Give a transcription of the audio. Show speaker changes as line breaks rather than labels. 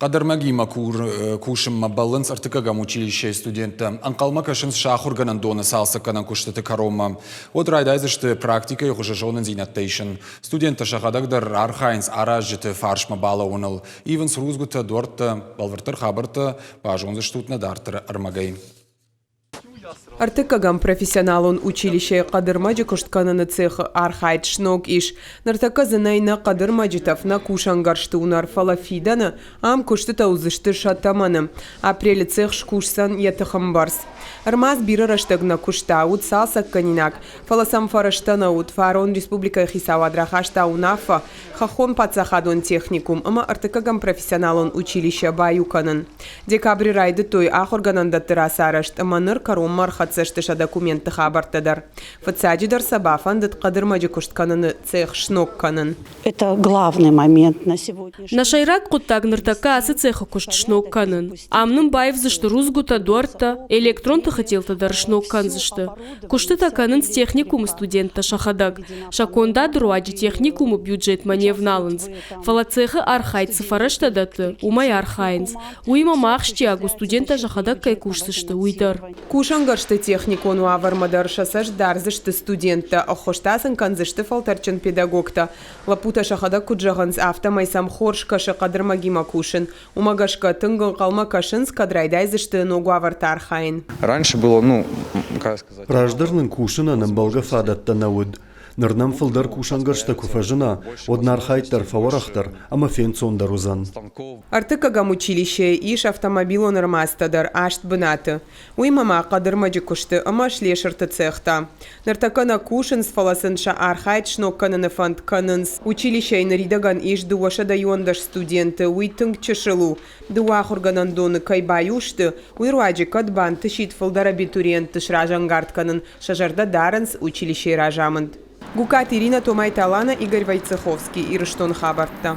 Хъӕдӕрмӕгимӕ кусынмӕ бӕллынц ӕртыккӕгӕм училищейы студенттӕ. Ӕнхъӕлмӕ кӕсынц сӕ ахуыргӕнӕндоны цалцӕггӕнӕн куыстыты кӕронмӕ. Уӕд райдайдзысты практикӕйы хуызы зонындзинӕдтӕ исын. Студенттӕ сӕхӕдӕг дӕр архайынц аразджыты фарсмӕ балӕууыныл. Ивынц рудзгуытӕ, дуӕрттӕ, бӕлвырддӕр хабӕрттӕ базондзыстут нӕ дарддӕры ӕрмӕгӕй.
Ӕртыккӕгӕм профессионалон училищейы хъӕдырмӕджы куыст кӕныны цехы архайд сног ис. Ныртӕккӕ дзы нӕй нӕ хъӕдырмӕджы тӕф, нӕ кусӕнгӕрзты уынӕр, фӕлӕ фидӕны ам куыстытӕ уыдзысты сӕ тӕмӕны. Апрелы цех скусдзӕн йӕ тыхӕмбӕрц. Ӕрмадз бирӕ рӕстӕг нӕ куыста, уыд цалцӕггӕнинаг, фӕлӕ сӕм фӕрӕзтӕ нӕ уыд. Фарон республикӕйы хицауад рахаста уынаффӕ Хӕххон паддзахадон техникум ӕмӕ ӕртыккӕгӕм профессионалон училище баиу кӕнын. Декабры райдыдтой ахуыргӕнӕндӕтты рацарӕзт ӕмӕ ныр кӕронмӕ ӕрхӕццӕ сты сӕ документты хабӕрттӕ дӕр. Фыццаджыдӕр сӕ бафӕндыд хъӕдырмӕджы куыст кӕныны цех сног кӕнын.
Это главный момент на сегодняшний
Нӕ сӕйраг хъуыддаг ныртӕккӕ ацы цехы куыст сног кӕнын. Ам нын баивдзысты рудзгуытӕ, дуӕрттӕ, электрон тыхы телтӕ дӕр сног кӕндзысты. Куыстытӕ кӕнынц техникумы студенттӕ сӕхӕдӕг. Сӕ кондады руаджы техникумы бюджетмӕ не вналынц, фӕлӕ цехы архайд цы фӕрӕзтӕ дӕтты, уымӕй архайынц. Уыимӕ ма ахсджиаг у, студенттӕ сӕхӕдӕг кӕй кусдзысты, уый дӕр.
Кусӕнгӕрзты техникон уавӕрмӕ дӕр сӕ цӕст дардзысты студенттӕ, ӕххуыс та сын кӕндзысты фӕлтӕрдджын педагогтӕ. Лӕппутӕ сӕхӕдӕг куыд зӕгъынц, афтӕмӕй сӕм хорз кӕсы хъӕдырмӕгимӕ кусын. Уымӕ гӕсгӕ тынг ӕнхъӕлмӕ кӕсынц, кӕд райдайдзысты ног уавӕрты архайын.
Раньше было, ну, как сказать...
Раздӕр нын кусынӕн ӕмбӕлгӕ фадӕттӕ нӕ уыд. Ныр нӕм фылдӕр кусӕнгӕрзтӕ куы фӕзына, уӕд нӕ архайд дӕр фӕуӕрӕхдӕр ӕмӕ фенцондӕр уыдзӕн.
Ӕртыккӕгӕм училищейы ис автомобилон ӕрмадзтӕ дӕр аст бынаты. Уыимӕ ма хъӕдырмӕджы куысты ӕмӕ слесырты цехтӕ. Ныртӕккӕ нӕ кусынц, фӕлӕ сын сӕ архайд сног кӕныны фӕнд кӕнынц. Училищейы ныридӕгӕн ис 211 студенты, уый тынг чысыл у. Дыууӕ ахуыргӕнӕндоны кӕй баиу сты, уый руаджы кӕд бантысид фылдӕр абитуриентты сразӕнгард кӕнын, сӕ зӕрдӕ дарынц училищейы разамынд. Гукаты Ирина, Томайты Алана, Игорь Войцеховский, Ирыстоны хабӕрттӕ.